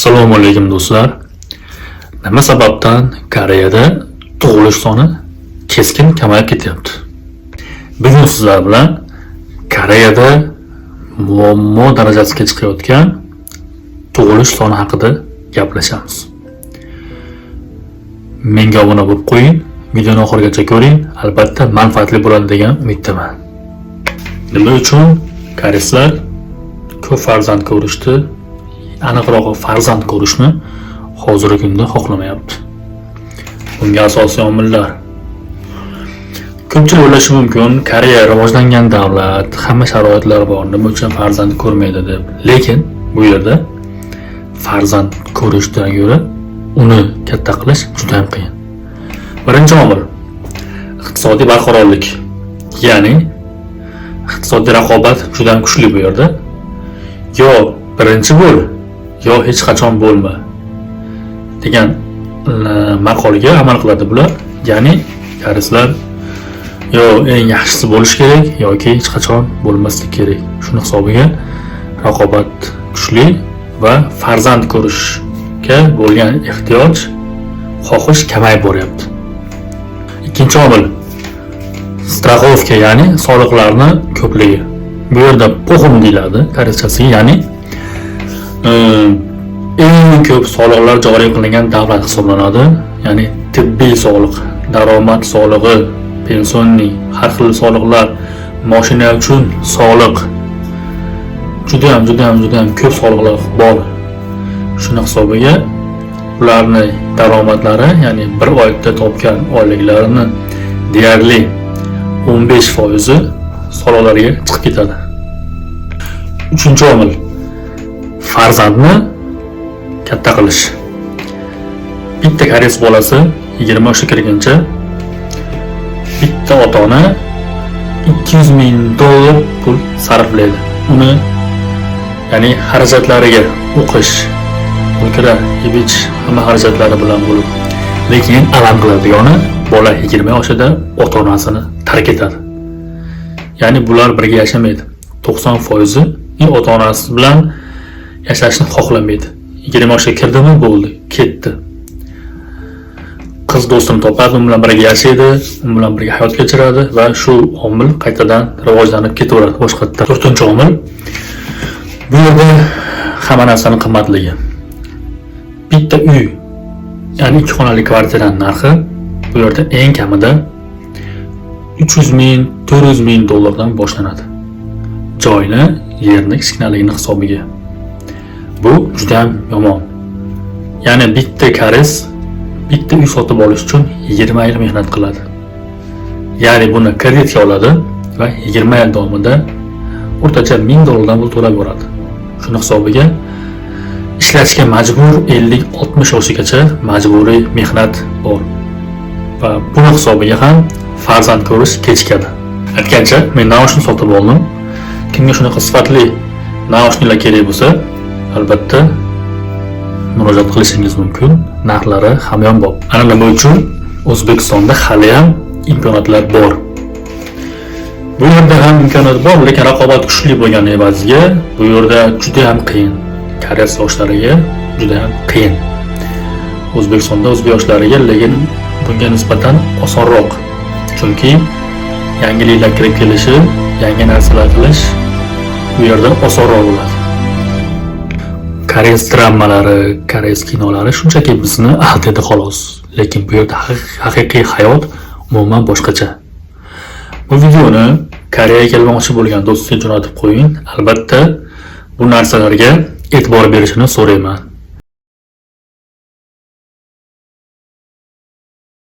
Assalomu alaykum, do'stlar. Nima sababdan Koreyada tug'ilish soni keskin kamayib ketyapti? Bugun sizlar bilan Koreyada muammo darajasiga chiqayotgan tug'ilish soni haqida gaplashamiz. Menga obuna bo'lib qo'ying, videoni oxirigacha ko'ring, albatta manfaatli bo'ladi degan umiddaman. Nima uchun koreyslar ko'p farzand ko'rishni, aniqrog'i farzand ko'rishni hozirgi kunda xohlamayapti? Bunga asosiy omillar. Ko'pchilik o'ylashi mumkin, Koreya rivojlangan davlat, hamma sharoitlar bor, nima uchun farzand ko'rmaydi deb. Lekin bu yerda farzand ko'rishdan ko'ra uni katta qilish juda ham qiyin. Birinchi omil iqtisodiy barqarorlik. Ya'ni iqtisodiy raqobat juda ham kuchli bu yerda. Yo birinchi bo'l, yo hech qachon bo'lma degan maqolga amal qiladi bular. Ya'ni koreyslar yo eng yaxshisi bo'lish kerak yoki hech qachon bo'lmaslik kerak. Shuni hisobiga raqobat kuchli va farzand ko'rishga bo'lgan ehtiyoj, xohish kamayib boryapti. Ikkinchi omil страховка, ya'ni soliqlarni ko'pligi. Bu yerda 보험 deyiladi koreychasiga, ya'ni eng ko'p soliqlar joriy qilingan davlat hisoblanadi. Ya'ni tibbiy soliq, daromad solig'i, пенсионный, har xil soliqlar, mashina uchun soliq. Juda ham, juda ham, juda ham ko'p soliqlar bor. Shuni hisobiga ularni daromadlari, ya'ni bir oyda topgan oyliklarini deyarli 15 foizi soliqlarga chiqib ketadi. Uchinchi omil farzandni katta qilish. Bitta koreys bolasi 20 yoshga kirguncha bitta ota ona 200 ming dollar pul sarflaydi. Uni, ya'ni xarajatlariga, o'qish, pul kira, yeb ichish, hamma xarajatlari bilan bo'lib. Lekin alam qiladigani, bola 20 yoshida ota onasini tark etadi. Ya'ni bular birga yashamaydi. 90 foizi ota onasi bilan yashashni xohlamaydi. 20 yoshga kirdimi, bo'ldi, ketdi. Qiz do'stini topadi, u bilan birga yashaydi, u bilan birga hayot kechiradi va shu omil qaytadan rivojlanib ketaveradi boshqatdan. To'rtinchi omil bu yerda hamma narsani qimmatligi. Bitta uy, ya'ni ikki xonali kvartirani narxi bu yerda eng kamida 300 ming, 400 ming dollardan boshlanadi. Joyni, yerni kichkinaligini hisobiga. Bu juda ham yomon. Ya'ni bitta koreys bitta uy sotib olish uchun 20 yil mehnat qiladi. Ya'ni buni kreditga oladi va 20 yil davomida o'rtacha 1000 dollardan pul to'lab boradi. Shuni hisobiga ishlashga majbur, 50-60 yoshigacha majburiy mehnat bor. Va buni hisobiga ham farzand ko'rish kechikadi. Aytgancha, men наушник sotib oldim. Kimga shunaqa sifatli наушник lar kerak bo'lsa, albatta murojaat qilishingiz mumkin. Narxlari hamyonbop. Ana nima uchun O'zbekistonda hali ham imkoniyatlar bor. Bu yerda ham imkoniyat bor, lekin raqobat kuchli bo'lgani evaziga bu yerda juda ham qiyin. Koreys yoshlariga juda ham qiyin. O'zbekistonda o'zbek yoshlariga lekin bunga nisbatan osonroq. Chunki yangiliklar kirib kelishi, yangi narsalar qilish bu yerda osonroq bo'ladi. Koreys dramalari, koreys kinolari shunchaki bizni aldaydi, xolos. Lekin bu yerda haqiqiy hayot umuman boshqacha. Bu videoni Koreyaga kelmoqchi bo'lgan do'stiga jo'natib qo'ying. Albatta bu narsalarga e'tibor berishini so'rayman.